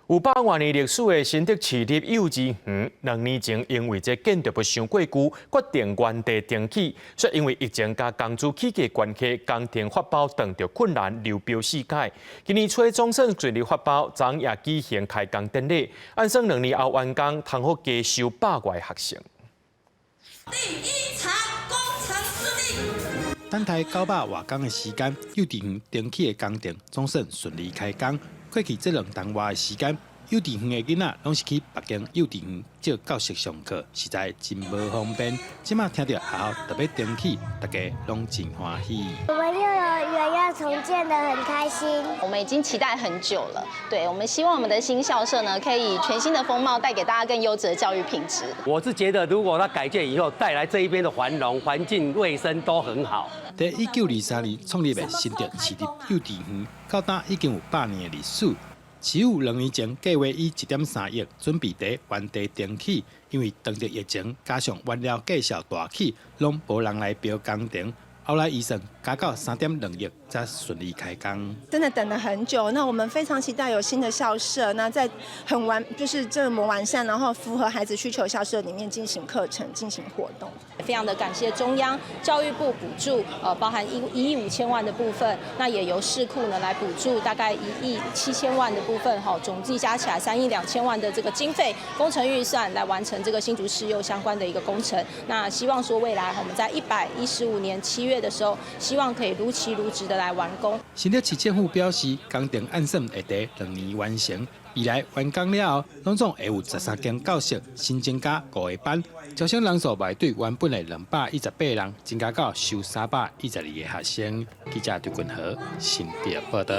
有百外年歷史的新竹市立幼稚園，2年前因為這建築物傷過舊，決定原地重起。卻因為疫情佮工資起價關係，工程發包遇著困難，流標四擺。今年初總算順利發包，昨昏也舉行開工典禮。按算2年後完工，通好加收百外學生。第一場工程順利。等待900外工的時間，幼稚園重起的工程總算順利開工。過去這兩冬外的時間，幼稚園的囡仔攏是去別間幼稚園借教室上課，實在真無方便。這馬聽著學校欲重起，大家攏真歡喜。我們幼兒園要重建得很開心。我們已經期待很久了。對，我們希望我們的新校舍呢，可以以全新的風貌，帶給大家更優質的教育品質。我是覺得，如果它改建以後，帶來這一邊的繁榮、環境衛生都很好。佇1923年創立的新竹市立幼稚園，到今已經有百年的歷史。市府2年前計劃以1.3億準備佇原地重起，因為當地疫情加上原料價數大起，攏無人來標工程。後來預算加到3.2億，才順利開工。真的等了很久，那我們非常期待有新的校舍，那在很完就是這麼完善，然後符合孩子需求校舍裡面進行課程、進行活動。非常的感謝中央教育部補助，包含1億5千萬的部分，那也由市庫呢來補助大概1億7千萬的部分，哈，總計加起來3億2千萬的這個經費工程預算來完成這個新竹市幼相關的一個工程。那希望說未來我們在115年7月的時候，希望可以如期如質的來完工。新竹市政府表示，工程按算會佇2年完成。未來完工了後，攏總會有13間教室，新增加五個班，招生人數會對原本的218人增加到收312個學生。記者張君和新竹報導。